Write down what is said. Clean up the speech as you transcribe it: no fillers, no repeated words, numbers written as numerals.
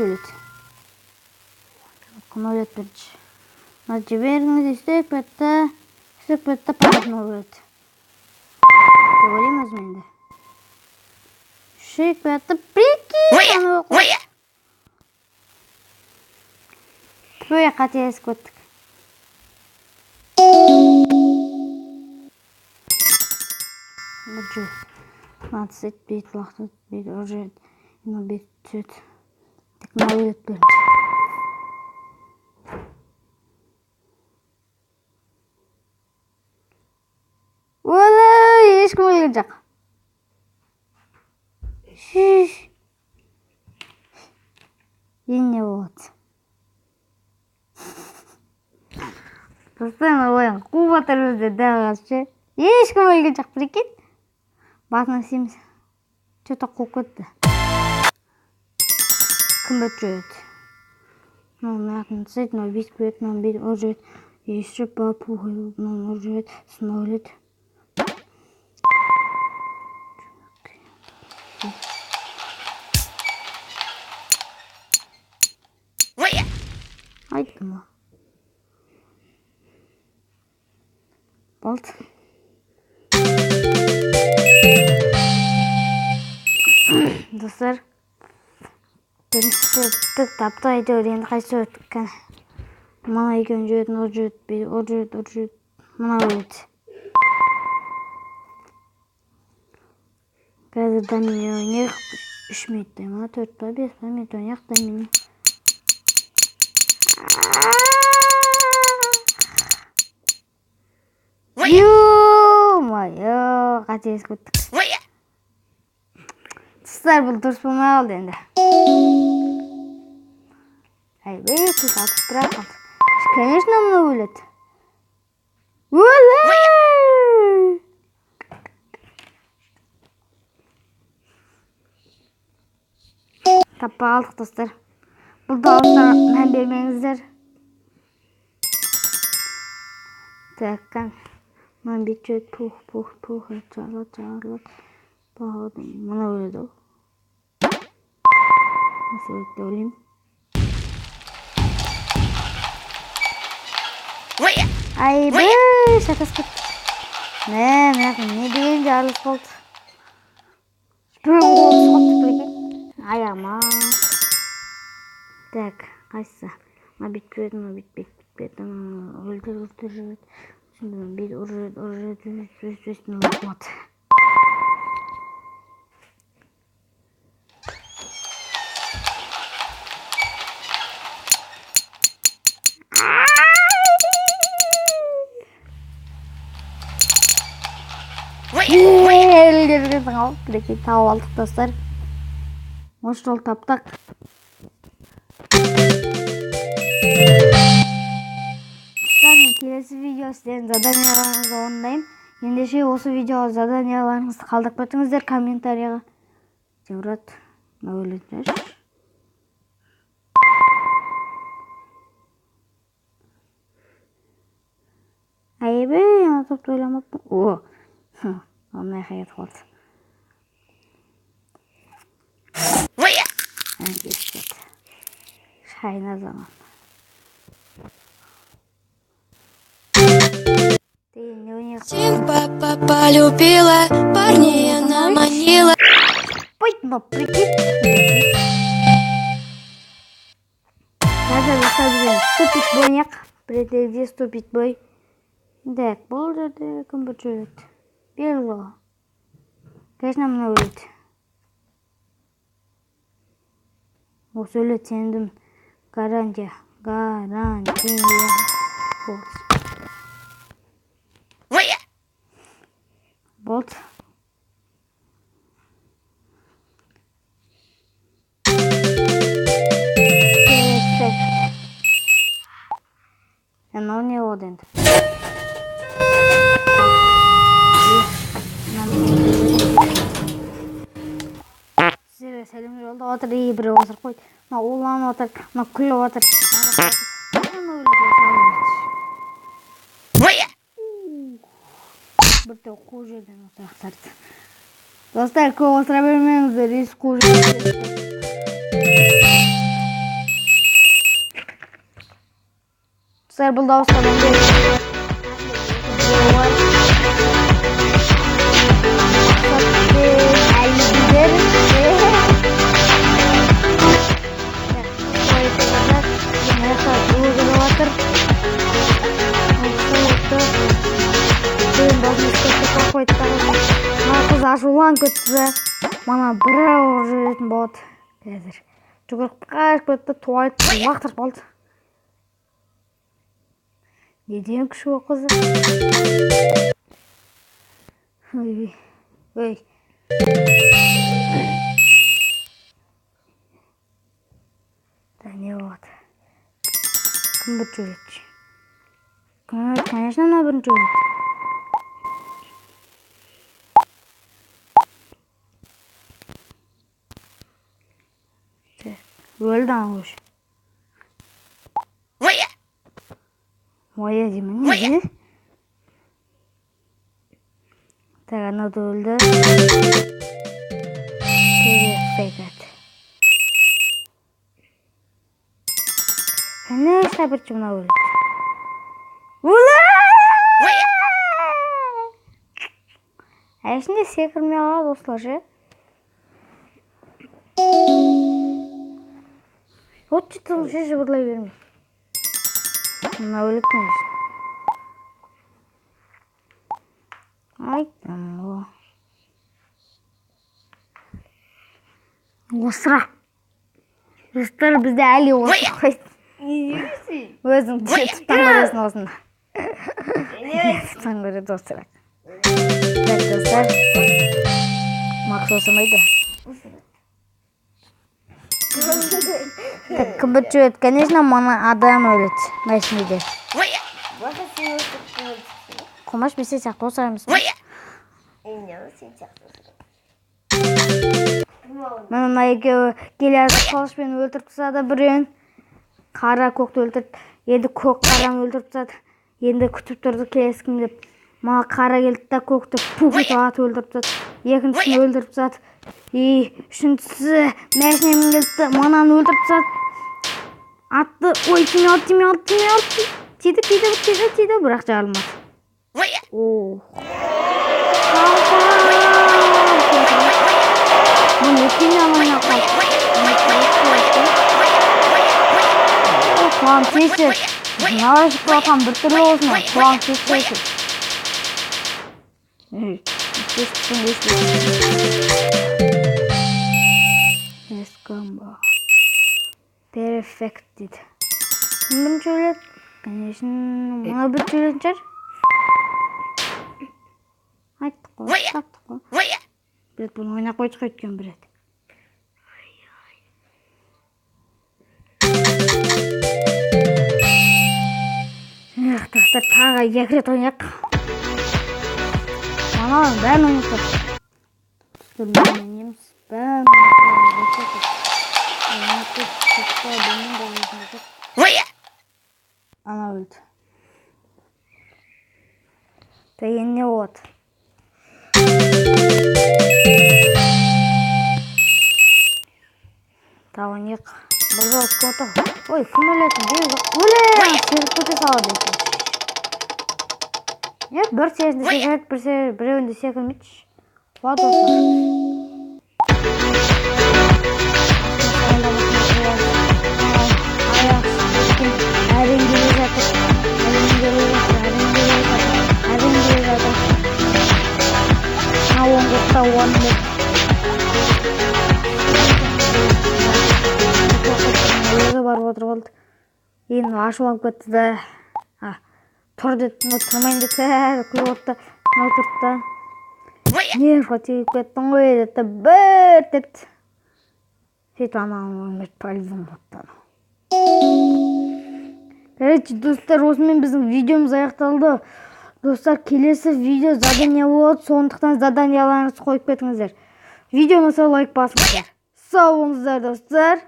Бірінші өледі. Кім өледі бірінші? Мына жіберіңіз, істеп кетті. Істеп кетті, потом өледі. Деп ойлаймын өзім енді. Шик кетті, прикинь, анау қойды. Ой, қателесіп кеттік. Бұл жүреді. Мына түседі, бет лақтырады, бет ұрып жібереді. Мына бет түседі. Тек мына өледі бірінші. Өлі, ешкім өлген жоқ. Шиш. Енді не болады? Достар, ойын қуып жатыр бізді дәл қазір ше. Ешкім өлген жоқ, прикинь. Басына істейміз. Че-то қуып кетті. Кім бөт жүреді? Мынау мына жақтан түседі, мынау бүйтіп кетеді, мынау бүйтіп ұрып жібереді. Еще папу, мынау ұрып жібереді, сосын мынау өледі. Айттым ғой. Болды. Достар, біріншісі біттік, тапты әйтеуір, енді қайсысы өттік кәне. Мына екеуін жібереді, мынау жібереді, бүйтіп ұрып жібереді, ұрып жібереді, мынау өледі. Қазір домино ойнайық. 3 минуттай ма, 4 па, 5 па минут ойнайық домино. Ё-моё, қателесіп кеттік. Достар, бұл дұрыс болмай қалды енді. Айбей, тут атып тұра қалды. Конечно, мынау өледі. Өлі! Таппай қалдық, достар. Бұл дауыстарға мән бермеңіздер. Так, кән. Мынаны бүйтіп жібереді, пух, пух, пух, жарылады, жарылады. Бағады, мынау өледі ау. Осы өледі деп ойлаймын. Айбей, шатасып кеттік. Мә, мына не деген жарылыс болды. Біреудің қолы түсіп қалыпты, прикинь. Аяғыма. Так, қайсысы? Мына бүйтіп жібереді, мына бүйтіп, бүйтіп жібереді, мына өлтіріп, өлтіріп жібереді. Сосын мына бүйтіп ұрып жібереді, ұрып жібереді, өйстіп, өйстіп, өйстіп, мына болады. Өлгерген ау, прикинь, тауып алдық, достар. Осы жолы таптық. Достар, мен келесі видео сіздердің заданияларыңызды орындаймын. Ендеше осы видеоға заданияларыңызды қалдырып кетіңіздер комментарияға. Жаурат, мынау өлетін шығар. Айбей, ана топты ойламаппын. О, мына жаққа кетіп қалды. Шайна заман. Деген не ойнайық? Всем папа полюбила, парней она манила. Пойдь, но прикинь. Қазір достар бізбен ступит бой ойнайық. Бір ступит бой. Так, бұл жерде кім бір жүреді? Белгілі ғой. Конечно, мынау өледі. Осы өледі, сендім. Гарантия. Гарантия. Болды. Болды. Мынау не болды енді? Сіздерге сәлем жолдап отыр, и біреу осырып қойды. Мынау уланып отыр, мынау күліп отыр. Бір топ қуып жіберген осы ақтарды. Достар, көп отыра бермеңіздер, риск қуып жібереді. Достар, бұл дауысқа мән. Қыз ашуланып кетті. Мана бір ұрып жіберетін болады. Қазір жүгіріп қашып кетті, туалетті лақтырып алды. Неден күші ол қызы? Ой, ой. Да не болады? Кім бірінші өледі? Конечно, мына бірінші өледі. Өлді ана уже. Оя деймін, не? Так, анау да өлді. Перефект. Конечно, бірінші мынау өледі. Өлі! Әшінде секірмей қалады осылар ше. Вот что-то ше жыбырлай бермей. Мына өледі, конечно. Айттым ғой. Осыра. Достар, бізде әлі осыра қойды. Өзің тұптан көресің осыны. Тұптан көреді осырақ. Так, достар. Макс осырмайды. Так, кім бірінші өледі? Конечно, мана адам өледі. Мәшінеде. Қомаш, мен сен сияқты осырамыз. Мына мына екеуі келе қылышпен өлтіріп тастады біреуін. Қара көкті өлтірді. Енді көк қараны өлтіріп тастады. Енді күтіп тұрды келесі кім деп. Мына қара келді да көкті пух етіп атып өлтіріп тастады. Екіншісін өлтіріп тастады. И үшіншісі мәшинемен келді да мынаны өлтіріп тастады. Атты. Ой, тимей қалды, тимей қалды, тимей қалды. Тиді, тиді, тиді, тиді, бірақ жарылмады. О. Мұны екеуіне алмай қалды. Құлағым тез тез. Мыналар шығып жатқан біртүрлі болсын. Құлағым тез тез. Тез тез тез. Перфект дейді. Кім бірінші өледі? Конечно, мына бірінші өлетін шығар. Айттық қой, таптық қой. Бір рет бұны ойнап қойдық өйткені бір рет. Эх, достар, тағы екі рет ойнайық. Мыналардың бәрін ойнап тастадық. Достар, ойнаймыз. Бәрін ойнап. Ана өлді. Так, енді не болады? Тағы ойнайық. Бір жолы кім отыр? Ой, кім өлетін? Өле! Секіріп кете салады екен. Нет, бір серісінде секіреді, біреуінде секірмейді. Қуады осылар. Әрең келе жатыр, әрең келе жатыр, әрең келе жатыр, әрең келе жатыр. Мына оң жақта он рет. Өзі барып отырып алды. Енді ашуланып кетті да. Тұр деді, мынау тұрмайын деді, күліп отты. Мынау тұрды да. Нервға тиіп кеттің ғой деді да, бір тепті. Сөйтіп анау өлмеді, по-любому болды анау. Короче, достар, осымен біздің видеомыз аяқталды. Достар, келесі видео задание болады, сондықтан заданияларыңызды қойып кетіңіздер. Видео ұнаса лайк басыңыздар. Сау болыңыздар, достар.